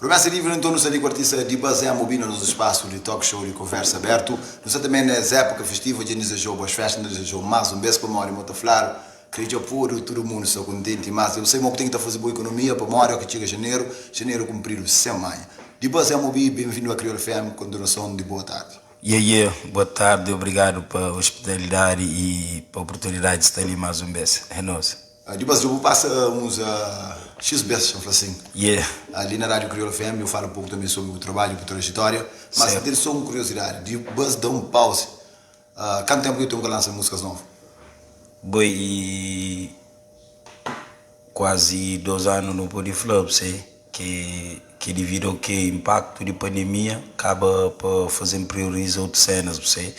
Promessa Livre, então, nu sta li ku artista Dibas M.O.B. na nos espaço de talk show de conversa aberto. Nu sta também nes época festiva, dja desejou boas festas, nu desejou mais um bes pamodi mo ta fladu, kre dja podu, tudu mundu sta kontenti, mas eu sei mo ku ten ki ta faze boa ekonomia pamodi o ki txiga janeru, janeru kunpridu sen manha. Dibas M.O.B. ben-vindu a Kriolu FM, kontinuason di boa tardi. Yeah yeah, boa tardi, obrigadu pa hospitalidadi y pa oportunidadi di sta li más un bes. É nos. Dibas, dja bu pasa uns X bes, N fla sin. Yeah. Ali na Rádio Kriolu FM eu fala un poku tanbe sobri bu trabadju, bu trajetória, mas N ten so un kuriosidadi, dibas da un pause, kantu tenpu ki bu ten ku ka lansa músikas novu? Boi, e kuazi 2 anu nu pode fla bu-se ke ke devidu ao ke impaktu di pandemia kaba pa faze-m prioriza otu senas bu-se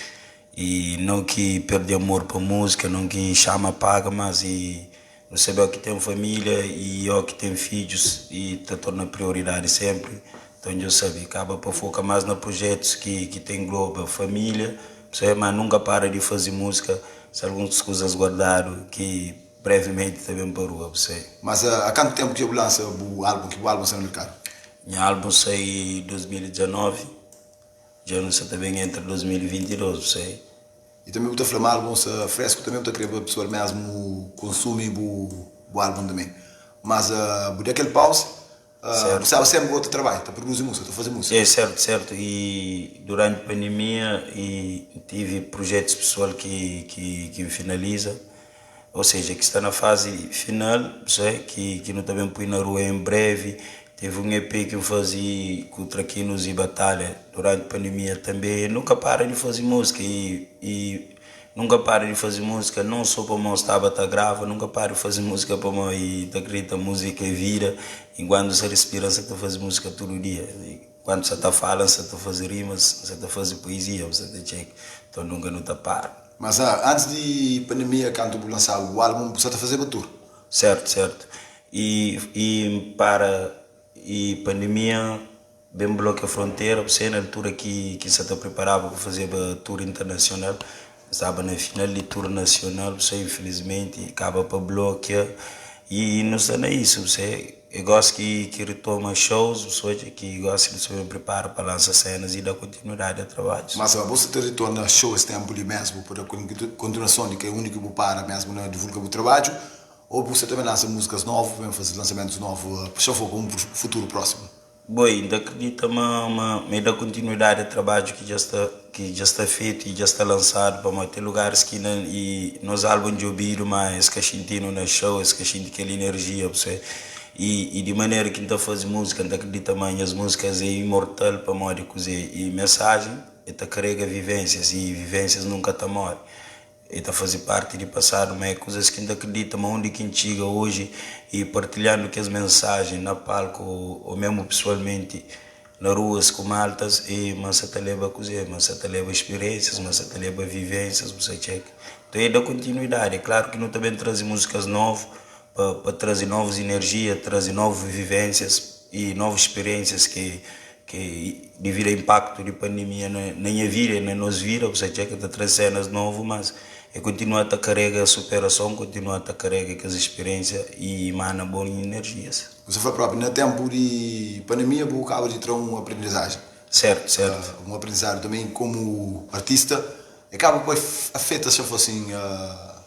e nau ki perdi amor pa múzika nau ki xama paga mas e nu sabe o ki ten familia e o ki ten fidjus e ta torna prioridadi sempri nton dja sabe kaba pa foka mas na projetus ki ki ta engloba familia bu-se ma nunka para di faze múzika se alguns kuzas guardadu ki Brevimenti ta ben pa rua bu sai. Mas a kantu tempu ki bu lansa bu album, ki bu album sai na merkadu? Nha album sai 2019, dja nu sa ta ben entra 2022 bu sai. I tanbe bu ta fla ma album sa fresku tanbe bu ta kre pa pesoal mesmu konsumi bu bu album tanbe. Mas bu da kel pause, bu staba senpri ku otu trabadju, ta produzi musika, ta fazi musika. É sertu, sertu. I duranti pandemia i tive projetus pesoal ki ki ki N finaliza. Ou seja, ki sta na fazi final, se, ki ki nu ta ben pui na rua em brevi. Teve un EP ki N fazi ku Trakinos i Batalha duranti pandemia tanbe. Nunka para di fazi musika i i nunka para di fazi musika non so pamo staba ta grava, nunka para di fazi musika pamo i ta kridita musika é vida. Enkuantu sa rispira N sa ta fazi musika tudu dia. Enkuantu sa ta fala N sa ta fazi rimas, N sa ta fazi poezia, N sa ta txeka. Nton nunka nu ta para. Mas antis di pandemia kantu bu lansaba bu album bu sa ta fazeba tour? Sertu, sertu. I i N para i pandemia ben blokia frontera bu sai na altura ki ki N sa ta preparaba pa fazeba tour internasional. N staba na final di tour nasional bu sai infilismenti kaba pa blokia i nu sta na isu bu sai. É gosi ki ki ritoma shows, bu sa odja ki gosi nu sta ben pripara pa lansa senas i da kontinuidadi a trabadjus. Mas abo sa ta ritorna show es tempu li mesmu pa da kontinuason di ke undi ki bu para mesmu na divulga bu trabadju ou bu sta ta ben lansa musikas novu pa ben fazi lansamentus novu pa xa for pa un futuru prosimu? Boi, N ta kridita ma ma ma e da kontinuidadi a trabadju ki dja sta ki dja sta fetu i dja sta lansadu pamodi ten lugaris ki na i nos album dja obidu ma es ka xintinu na xou es ka xinti kel inerjia bu sabe i i di manera ki N ta fazi múzika N ta kridita ma nhas múzikas é imortal pamodi kuzê i mensajen e ta karega vivensias i vivensias nunka ta mori. E ta faze parti di pasadu, ma é kuzas ki N ta kridita ma undi ki N txiga oji i partilhandu kes mensajen na palku ô mésmu pesoalmenti na ruas ku maltas e ma N sa ta leba kuzê? Ma N sa ta leba spiriénsias, ma N sa ta leba vivénsias, bu sa txeka. Nton é da kontinuidadi. É klaru ki nu ta ben traze múzikas novu pa pa traze novus inerjia, traze novu vivénsias i novus spiriénsias ki Ki devidu a impaktu di pandemia na na nha vida i na nos vida, bu sa txeka ta traze senas novu, mas e kontinua ta karega superason, kontinua ta karega kes spiriensia i mana bon inerjias. Bu sa fla propi, na tempu di pandemia bu kaba di tra un aprendizajen. Sertu, sertu. Un aprendizadu tanbe komu artista, e kaba pa afeta se fla asin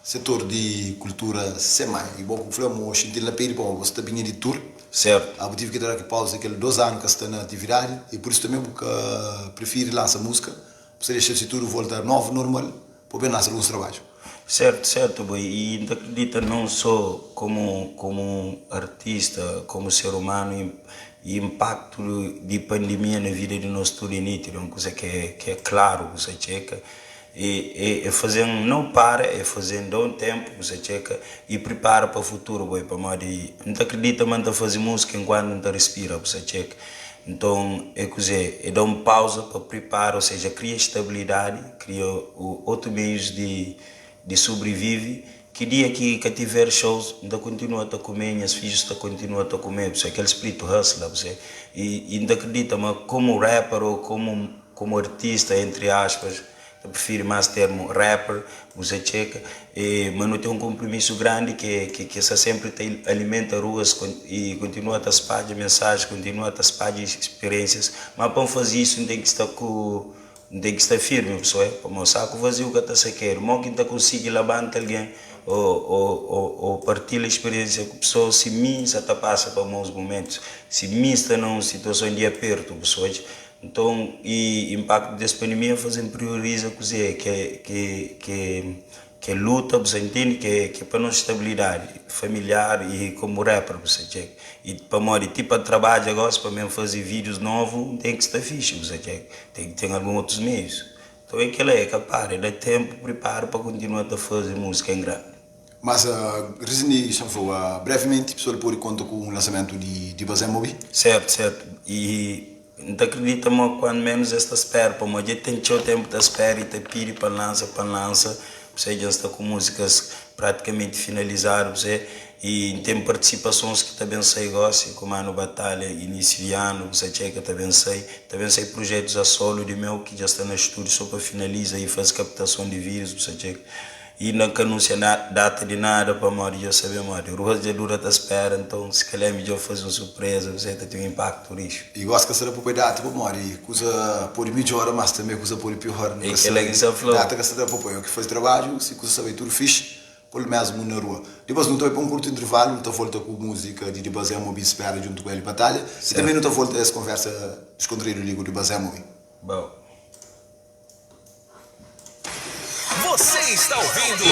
setor di kultura se mai. I bo ku fla mo xinti-l na peli pamodi bo sta binha di tur. Sertu. Bu tive ki da ki pausa kel 2 anu ka sta na atividadi i pur isu tanbe bu ka prifiri lansa musika, bu sta dexa si tudu volta novu normal pa bu ben lansa alguns trabadju. Sertu, sertu boy. I N ta kridita non so komu komu artista, komu ser umanu i impaktu di pandemia na vida di nos tudu é nítidu, é un kuza ki é ki é klaru, bu sa txeka. E e faze-m nau para, e faze-m da un ténpu, bu sa txeka, i pripara pa futuru, boy, pamodi N ta kridita ma N ta faze múzika enkuantu N ta rispira, bu sa txeka. Nton, é kuzê? É da un pauza pa pripara, ou seja, kria stabilidadi, kria otu meius di di sobrivive, ki dia ki ka tiver shows, N ta kontinua ta kume, nhas fidjus ta kontinua ta kume, bu sa, kel spritu hustler, bu sa. I i N ta kridita ma komu rapper ou komu komu artista, entri aspas. Ta prifiri más termu rapper, bu sa txeka. E ma nu ten un konpromisu grandi ke ke ke sta senpri ta alimenta ruas i kontinua ta spadja mensaji, kontinua ta spadja spiriensias. Ma pa N faze isu N ten ki sta ku N ten ki sta firmi, bu sabe? Pamodi saku vaziu ka ta sakedu. Mo ki N ta konsigi labanta algen o o o o partilha spiriensia ku pesoas si mi N sa ta pasa pa maus mumentus, si mi N sta na un situason di apertu, bu sabe? Nton, i inpaktu des pandemia faze-m prioriza kuzê ke ke ke ke luta, bu sa intende, ke ke pa nos stabilidadi familiar i komu rapper, bu sa txeka. I pamodi ti pa trabadja gosi, pa mi faze vídius novu, N ten ki sta fixi, bu sa txeka. Ten ki ten algun otus meius. Nton é kela, é ka para, é da tenpu, pripara pa kontinua ta faze múzika en grandi. Mas Rizni xa fla brevimenti, pessoal pode konta ku un lansamentu di di Bazé Mobi? Sertu, sertu. I N ta kridita ma kuandu menus es ta spera, pamodi dja ten txeu tenpu ta spera i ta pidi pa N lansa, pa N lansa, p'sei dja N sta ku múzikas pratikamenti finalizadu, p'sei, i N ten partisipasons ki ta ben sai gosi, ku Manu Batalha, inísiu di anu, bu sa txeka, ta ben sai, ta ben sai prujetus a solu di meu ki dja sta na stúdiu so pa finaliza i faze kaptason di vídius, bu sa txeka. Inda N ka anunsia data di nada pamodi dja sabe modi ruas dja dura ta spera, nton si kalhar é midjor faze un surpreza kuzê ta ten un impaktu rixu. I gosi ka sta da pa poi data pamodi kuza pode midjora mas tanbe kuza pode piora, nu É ka kela sabe ki N sta fla-u. Data ka sta da pa poi, o ki faze trabadju si kuza sta bai tudu fixi pol mesmu na rua. Dipos nu ta bai pa un kurtu intervalu nu ta volta ku muzika di Dibazé Mobi Spera djuntu ku Hélio Batalha i tanbe Sertu. nu ta volta es konversa diskontraidu li ku Dibazé Mobi. Bau. Você está ouvindo.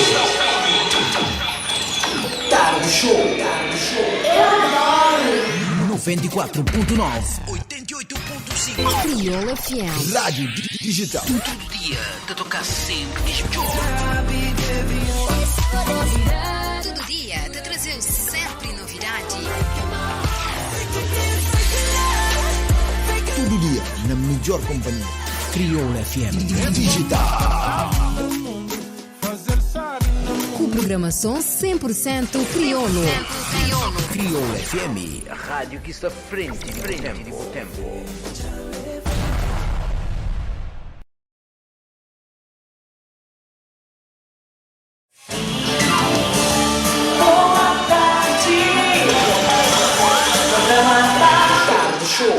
Tarde Show. 94.9 88.5 Crioula FM. Rádio Digital. Tudu dia ta toka senpri di midjor. Tudu dia ta traze-u senpri novidadi. Tudu dia na midjor konpanhia. Crioula FM. Digital. Ku programason 100% kriolu. Crioula FM, rádio ki sta frenti di bu tempu. Boa tarde. Programa Tarde Show.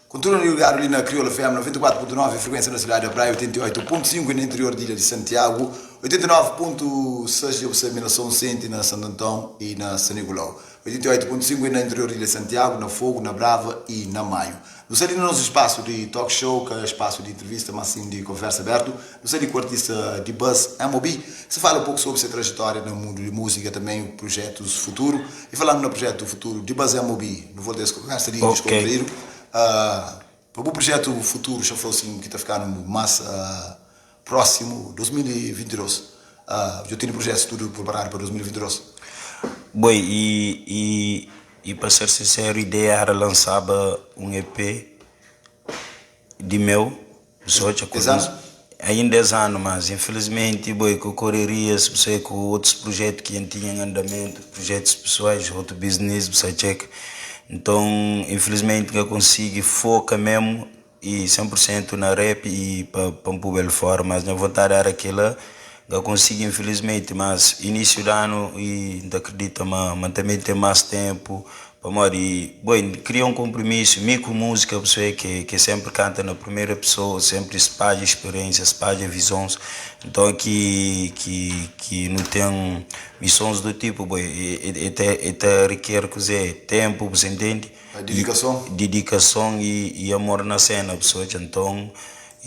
Kontinua ligadu li na Crioula FM 94.9, frekuénsia na sidadi da Praia, 88.5 na interior di ilha di Santiagu, 89.6 dja bu sabe na Sonsente, na Santo Antão y na San Nicolau, 88.5 na interior di ilha di Santiagu, na Fogo, na Brava y na Maio. Nu sta li na nos spasu di talk show, ka spasu di intrivista, mas sin di konversa abertu. Nu sta li ku artista di Buzz, MOB, ki sta fala un poku sobri se trajetória na mundu di múzika, tanben prujetus futuru. I falandu na prujetu futuru di Buzz MOB, nu volta es konversa li Ok. diskontraídu. Pa bu prujetu futuru, xa fla-u sin ki ta fika-nu más prósimu, 2022. Dja tene prujetus tudu preparadu pa 2022? Boi, i i i pa ser sinseru ideia era lansaba un EP di meu, pessoa txa Es anu? Ainda es anu, mas infelizmenti boi ku korerias, bu sai ku otus prujetu ki N tinha en andamentu, prujetus pesoais, otu biznis, bu sai txeka. Nton, infelizmenti N ka konsigi foka memu i 100% na rap i pa pa N puba el fora, mas nha vontadi era kila, N ka konsigi infelizmenti, mas inisiu di anu i N ta kridita ma ma N tanbe ten mas tenpu Pamodi, boi, N kria un konprimisu, mi ku múzika, pessoa ke ke senpri kanta na primeira pessoa, senpri spadja speriensia, spadja vizons. Nton ki ki ki nu ten misons do tipu, boi, e ta e ta riker kuzê? Tenpu, bu sa intendi? A didikason. Didikason i i amor na sena, bu sa odja. Nton,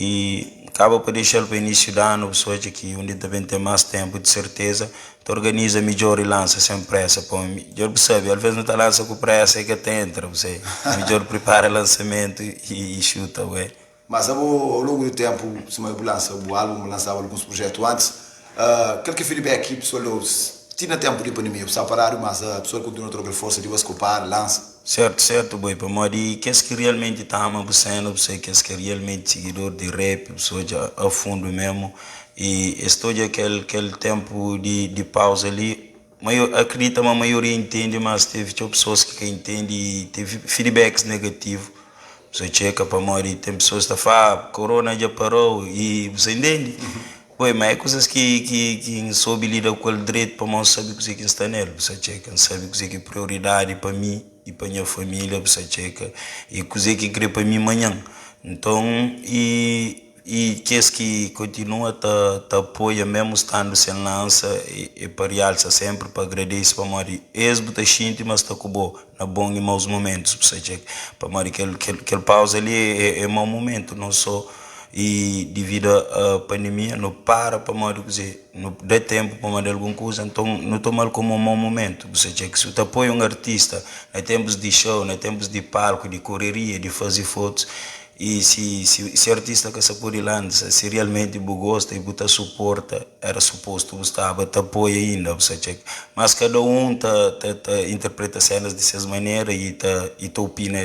I kaba pa dexa-l pa inísiu di anu, bu sa odja ki undi ta ben ten más ténpu, di serteza ta organiza midjór i lansa sen présa. Pa midjór bu sabe, alvês nu ta lansa ku présa i ka ta entra, bu sabe. Midjór pripara lansamentu i xuta, ué. Mas abo, au longu di ténpu, sima bu lansa bu álbum, bu lansaba alguns prujétu antis, kal ki é feedback ki pesoal da-u ti na ténpu di pandemia? Bu staba paradu, mas pesoal kontinua ta da-u kel forsa di ba skopar, lansa? Sertu, sertu boi, pamodi kes ki realmenti ta ama bu sena, bu sai kes ki é realmenti sigidor di rap, bu sa odja a fundu memu, i es ta odja kel kel tenpu di di pauza li, maio akredita ma maioria intendi, mas tevi txeu pesoas ki ka intendi i tevi feedbacks negativu. Bu txeka pamodi ten pesoas ta fla, ah, korona dja parou i bu sa intendi? Oi, ma é kuzas ki ki ki N sobe lida ku el dretu pamodi N sabe kuzê ki N sta nel, bu sa txeka. N sabe kuzê ki é prioridadi pa mi i pa nha família, bu sa txeka, i kuzê ki N krê pa mi manhan. Nton, i i kes ki kontinua ta ta apoia mésmu standu sen lansa, é pa rialsa sénpri, pa agradese pamodi es bu ta xinti ma sta ku bo na bon i maus momentus, bu sa txeka. Pamodi kel kel kel pauza li é é mau momentu, non sô i dividu a pandemia nu para pamodi kuzê, nu da ténpu pamodi algun kuza, nton nu toma-l komu un mau momentu. Bu sa txeka, si bu ta apoia un artista na ténpus di xou, na ténpus di palku, di koreria, di faze fotus, i si si si artista ka sa pode lansa, si realmenti bu gosta i bu ta suporta, éra supostu bu staba ta apoia inda, bu sa txeka. Mas kada un ta ta ta interpreta sénas di ses manera i ta i ta opina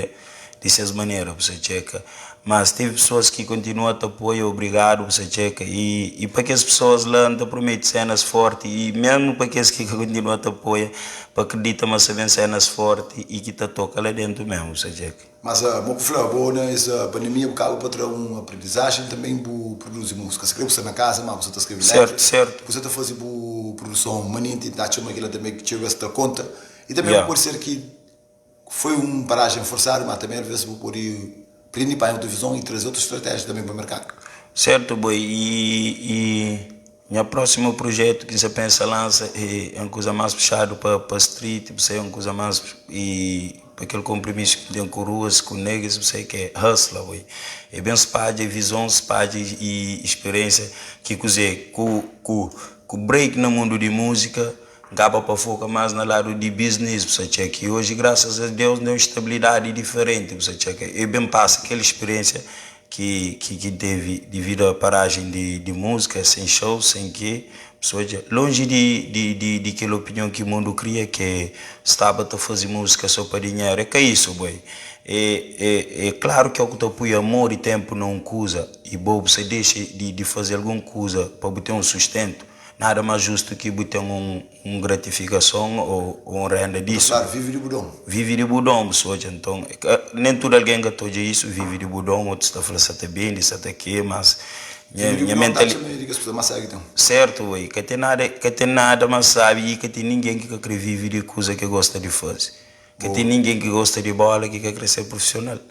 di ses manera, bu sa txeka. Mas tevi pesoas ki kontinua ta apoia, obrigadu, bu sa txeka. I i pa kes pesoas la, N ta promete sénas fórti i mésmu pa kes ki ka kontinua ta apoia, pa kridita ma sta ben sénas fórti i ki ta toka la déntu mésmu, bu sa txeka. Mas mo ku fla, bo na es pandemia bu kaba pa tra un aprendizajen tanben bu produzi musika. Si kre bu sta na kaza ma bu sa ta skrebe letra, Sertu, sertu. bu sa ta faze bu produson manenti, N ta atxa ma kila tanbe txeu bes ta konta. I tanbe Ya. pode ser ki foi un parajen forsadu, ma tanbe alves bu pode prende panha otu vizon i traze otu stratéjia tanbe pa merkadu. Sertu boi, i i nha prósimu projetu ki N sa pensa lansa é un kuza más puxadu pa pa street, bu sai un kuza más i pa kel konprimisu ki N ten ku ruas, ku negas, bu sai ki é hustler boi. É ben spadja vizon, spadja i spiriénsia ki kuzê ku ku ku break na mundu di múzika N kaba pa foka más na ladu di biznis, bu sa txeka. I oji, grasas a Deus, N ten un stabilidadi diferenti, bu sa txeka. E ben pasa kel spiriénsia ki ki ki N tevi dividu a parajen di di múzika, sen xou, sen ke, bu sa odja. Lonji di di di di kel opinion ki mundu kria, ke staba ta faze múzika so pa dinheru. É ka isu, boi. É é é klaru ki óki bu ta pui amor i ténpu na un kuza, i bo bu sa dexa di di faze algun kuza pa bu ten un sustentu, Nada más justu ki bu ten un un gratifikason ô un renda disu. Klaru, vive di bu don. Vive di bu don, bu sa odja. Nton, nen tudu algen ka ta odja isu, vive di bu don, otus ta fla sa ta bende, sa ta ke, mas nha Vive di bu nha don ta mentali. atxa ma é di kes kuza más sábi ki ten. Sertu, oi, ka ten nada, ka ten nada más sábi i ka ten ningen ki ka kre vive di kuza ki gosta di faze. Ka ten Boa. ningen ki gosta di bola ki ka kre ser prufisional.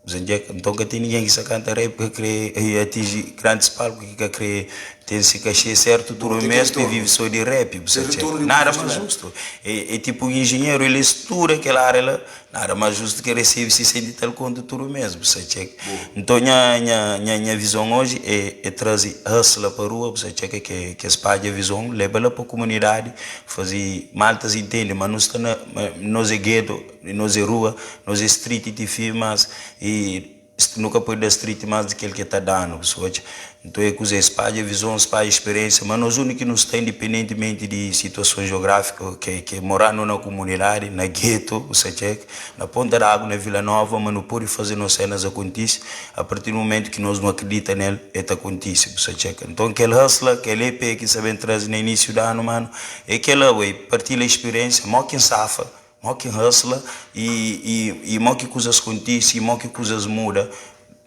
Nton ka ten ningen ki sa kanta rap ka kre atinji grandis palku ki ka kre ten si kaxê sertu Bo tudu ten mes pa retornu. vive so di rap bu Ten sa txeka retornu di bu nada mas investimentu. justu é tipo un injinheru el studa kel área la nada mas justu ki resebe 60 i tal kontu tudu mes bu sa txeka Bo. nton nha nha nha nha vizon oji é é traze hustler pa rua bu sa txeka ke ke spadja vizon leba la pa kumunidadi faze maltas intende ma nu sta na ma nos é geto Nos é rua, nos é street ti fi mas e nu ka pode da street mas di kel ki ta danu, bu sa odja. Nton é kuzê, spadja vizon, spadja speriensia, ma nos undi ki nu sta indipendentimenti di situason jeografiku ke ke moranu na kumunidadi, na geto, bu sa txeka, na Ponta d'Agu, na Vila Nova, ma nu pode faze nos senas akontise a partir di mumentu ki nos nu akridita nel, e ta kontise, bu sa txeka. Nton kel hustler, kel EP ki N sa ben traze na inisiu di anu, manu, é kela, oi, partilha speriensia, mo ki N safa. Mo ki hustla i i i mo ki kuzas kontise i mo ki kuzas muda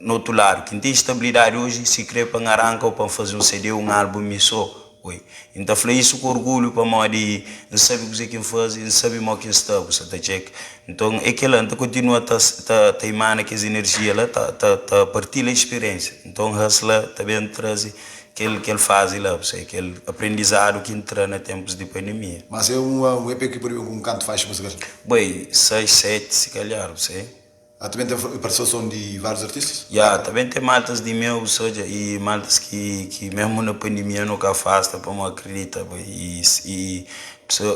na otu ladu ki N ten stabilidadi oji si kre pa N aranka o pa N faze un CD un album mi so oi i N ta fla isu ku orgulhu pamodi N sabe kuze ki N faze N sabe mo ki N sta bu sa ta txeka nton é kela N ta kontinua ta ta ta imana kes enerjia la ta ta ta partilha spiriensia nton hustla ta ben traze Kel kel fazi la, bu sabe, kel aprendizadu ki N tra na tenpus di pandemia. Mas é un un EP ki pode ben ku un kantu faixa musikal? Bai, 6, 7 si kalhar, bu sabe. Ah, ta ben ten partisipason di várius artistas? Ya, ta ben ten maltas di meu, bu sabe, i maltas ki ki mesmu na pandemia nu ka afasta pamodi akridita, bai, i i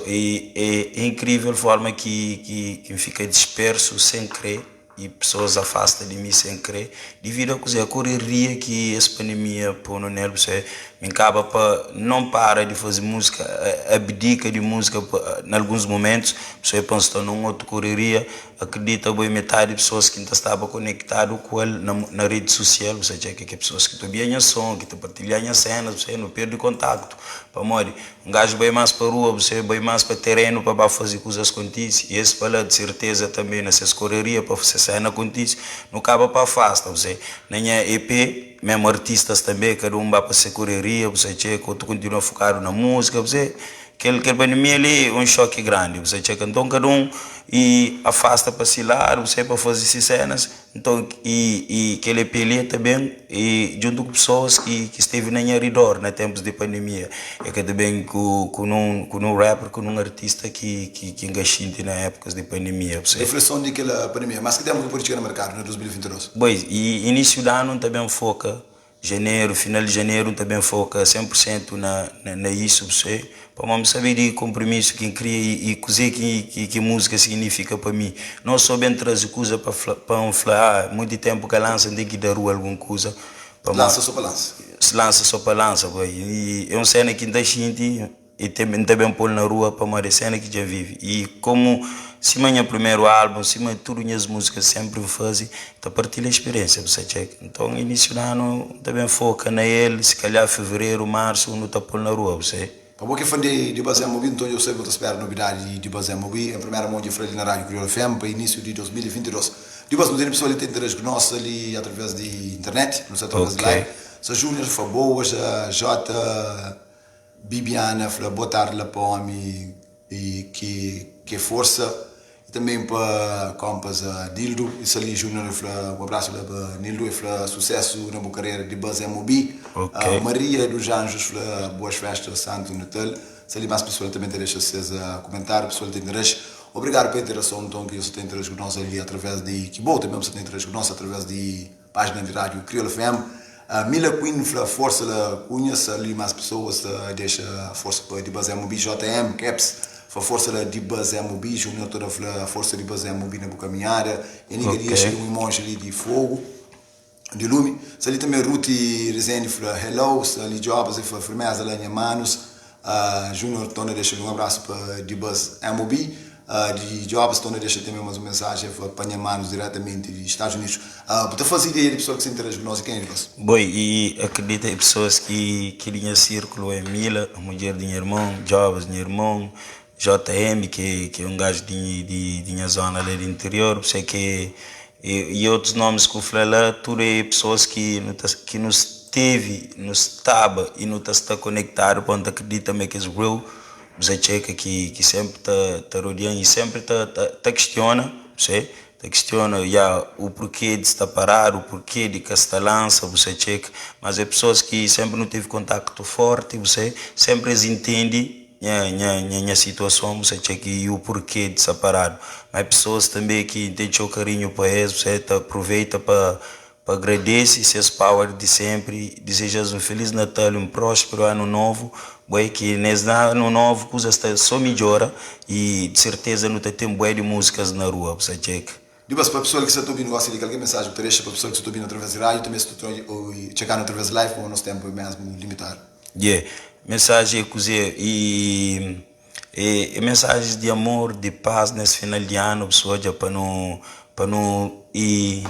i é inkrivel forma ki ki ki N fika dispersu sen kre. I pesoas afasta di mi sen kre dividu a kuzê? A koreria ki es pandemia pô-nu nel, bu sabe? Mi N kaba pa non para di faze múzika, abdika di múzika na alguns mumentus, bu sabe, pa N sta nun otu koreria. Akredita bo, é metadi pesoas ki N ta staba konektadu ku el na na redi sosial, bu sabe, txeka ke pesoas ki ta obia nha son, ki ta partilha nha sénas, bu sabe, nu perde kontaktu. Pamodi? Un gaju bai más pa rua, bu sabe, bai más pa terenu pa ba faze kuzas kontise. I es fala, di serteza, tanbe na ses koreria pa ses. Cena acontece, não acaba para afasta, você. Na minha EP, mesmo artistas também, cada um vai para sua correria, você checa, outro continua focado na música, você. Aquele pandemia ali é um choque grande, você checa. Então cada um e afasta para si lado, você para fazer essas cenas. Então, e aquele EP ali também, e junto com pessoas que esteve na minha redor, na tempos de pandemia. É que também com um rapper, com um artista que engaixinte na épocas de pandemia. Você. Reflexão de aquela pandemia, mas que tempo que pode chegar no mercado, no 2022? Pois, e início do ano também foca, janeiro, final de janeiro também foca 100% na isso, você. Para não saber de compromisso que cria e cozer que música significa para mim. Não só bem trazer coisa para um falar, ah, muito tempo que lança tem que dar rua alguma coisa. Pra Lança só para lança. Lança só para lança, boy. E é uma cena que ainda gente e também pôr na rua para uma cena que já vive. E como se minha primeiro álbum, se minha tudo minhas músicas sempre fazem, tá partilha a experiência, você checa. Então início do ano também foca na ele, se calhar fevereiro, março, não tá pôr na rua, você. Para que fã de Bazé Mobi, então eu sei que eu espero novidade de Bazé Mobi, em primeira mão de Freire na Rádio Crioula FM, para início de 2022. Depois, não tem pessoa ali tem interesse conosco ali através de internet, não sei, através de live. Sou Júnior Faboas, a J. Bibiana, fala boa tarde lá para o homem e que força. E também para compas a Nildo, isso ali Júnior fala um abraço lá para Nildo e fala sucesso na boa carreira de Bazé Mobi. Ok. A Maria dos Anjos fala boas festas, Santo Natal. Se ali mais pessoas também deixa vocês a comentar, pessoal tem interesse. Obrigado pela interação, então, que você tem interesse com nós ali através de que bom também você tem interesse com nós através de página de rádio Crioula FM. A Mila Queen fala força da Cunha, se ali mais pessoas deixa força para de Bazé Mobi, JM, Caps, fala força da de Bazé Mobi, Júnior toda fala força de Bazé Mobi na boa caminhada, e ninguém Ok. deixa um emoji ali de fogo, de lume. Se ali também Ruth Rezende fala hello, se ali Jobs fala firmeza lá em manos, Júnior Tona deixa um abraço para de Buzz MOB, de Jobs Tona deixa também mais uma mensagem para Panha Manos diretamente dos Estados Unidos. Para fazer ideia de pessoa que se interessa por nós e quem é de você? Boi, e acredita em pessoas que linha círculo é Mila, a mulher de meu irmão, Jobs, meu irmão, JM, que é um gajo de minha zona ali do interior, sei que e outros nomes que eu falei lá, tudo é pessoas que não tá, que nos teve, nos estava e não tá, está conectado, quando acredita também que é real, você checa que sempre tá rodeando e sempre tá questiona, você tá questiona já o porquê de estar parado, o porquê de que esta lança, você checa, mas é pessoas que sempre não teve contacto forte, você sempre as entende minha situação, você checa e o porquê de estar parado. Mas pessoas também que têm seu carinho para eles, você tá, aproveita pa agradecer seus power de sempre, desejar um feliz Natal, um próspero ano novo, bué que nesse ano novo coisa está só melhora e de certeza não tem tempo bué de músicas na rua, você checa. Depois, para a pessoa que está ouvindo, gosta de qualquer mensagem que deixa para a pessoa que está ouvindo através da rádio, também se tu ou checar através da live, como o nosso tempo é mesmo limitado. Yeah. Mensagem é cozer e mensagens de amor, de paz nesse final de ano, pessoa, já para não e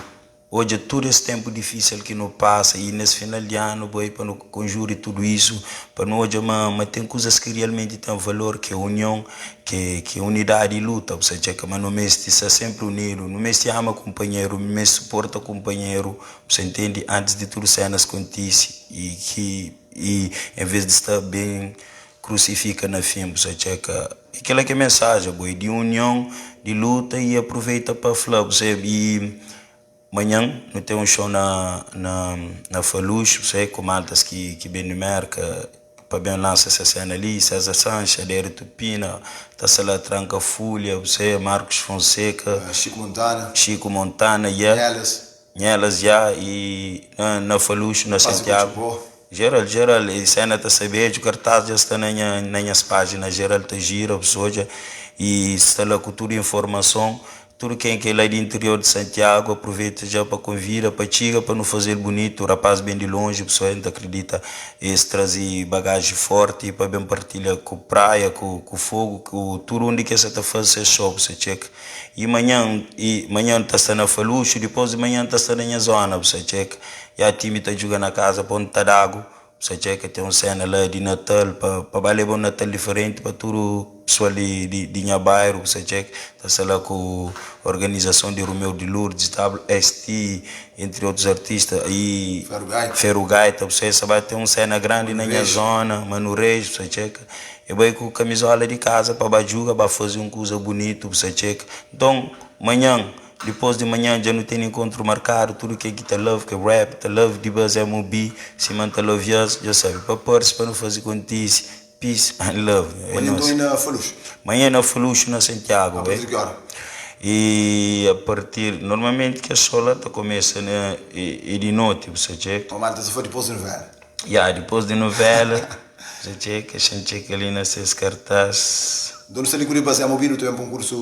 hoje todo esse tempo difícil que não passa e nesse final de ano, boy, para não conjure tudo isso, para não hoje, mas tem coisas que realmente têm valor, que é união, que é unidade e luta, você checa, mas no mês está sempre unido, no mês te ama companheiro, no mês suporta companheiro, você entende? Antes de tudo cenas acontece e que e em vez de estar bem crucifica na fim, você checa. Aquela que é mensagem, boy, de união, de luta e aproveita para falar, você e amanhã não tem um show na Falucho, você com maltas que vem de Merca, para bem lança essa cena ali, César Sanches, Adério Tupina, Tassela Tranca Folha, você, Marcos Fonseca, Chico Montana, Chico Montana, yeah. Nhelas. Nhelas, yeah, e na Falucho, na Quase Santiago. Futebol. Geral, geral, e cena tá saber, o cartaz já está na minhas páginas, geral tá gira, pessoa já, e está lá com toda a informação. Tudo quem que é lá do interior de Santiago, aproveita já para convida, para tiga, para não fazer bonito, o rapaz bem de longe, o pessoal ainda acredita, esse trazer bagagem forte para bem partilhar com praia, com fogo, com tudo onde que você tá fazendo, você show, você checa. E amanhã tá na Falucho, depois de manhã tá na minha zona, você checa. E a time tá jogando na casa, ponta d'água. Sa txeka ten un sena la di Natal pa pa ba leba un Natal diferenti pa tudu pesoal di di di nha bairu sa txeka ta sta la ku organizason di Romeu di Lourdes WST entri otus artista i Feru Gaita. Feru Gaita bu sa ba ten un sena grandi na Manu nha Reis. zona Manu Reis bu sa txeka e bai ku kamizola di kaza pa ba djuga ba faze un kuza bunitu bu sa txeka nton manhan Dipôs di manhan dja nu tene enkontru markadu Tudu ken ki ta love ke rap ta love di bas MOB Sima N ta love-as dja sabe Pa parse pa nu faze kontise Peace and love é Manhan nos nton é na Faluxo? Manhan é na Faluxo na Santiago A be partir di ki óra? E a partir normalmenti kes show la ta kumesa na e di noti bu sa txeka. Normal ta sa dipôs di novela? Ya dipôs di novela bu sa txeka xa N txeka li na ses kartás. Nton nu sta li ku Dibazé Mobi, nu ta ben pa un kursu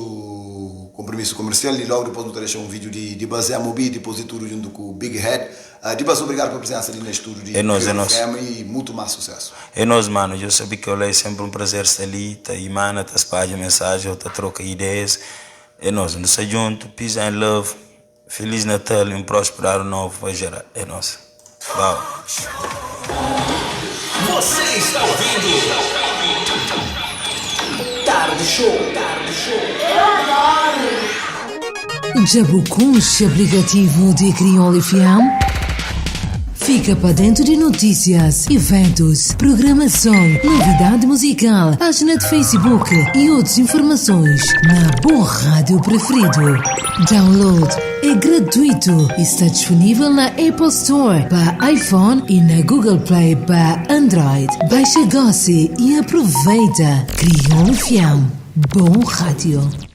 konpromisu komersial i logu dipôs nu ta dexa un vídiu di Dibazé Mobi dipôs di tudu djuntu ku Big Head. Dibas, obrigadu pa prizensa li na studiu di É nos, é Kriolu nos. FM i mutu más susésu. É nos mano, djo sabe que olá é sempre um prazer sta li ta imana, ta spadja mensagem ou ta troca ideias. É nos, nu sta djunto, peace and love, feliz Natal e um próspero ano novo pa geral. É nos. Bau. Você está ouvindo Tarde Show. Tarde Show. Dja bu konxe aplikativu di Kriol FM? Fika pa dentu di notísias, iventus, programason, novidadi muzikal, pájina di Facebook i otus informasons na bu rádiu preferidu. Download é gratuitu i sta disponível na Apple Store pa iPhone i na Google Play pa Android. Baixa gósi i aproveita! Kriol FM, bon rádiu!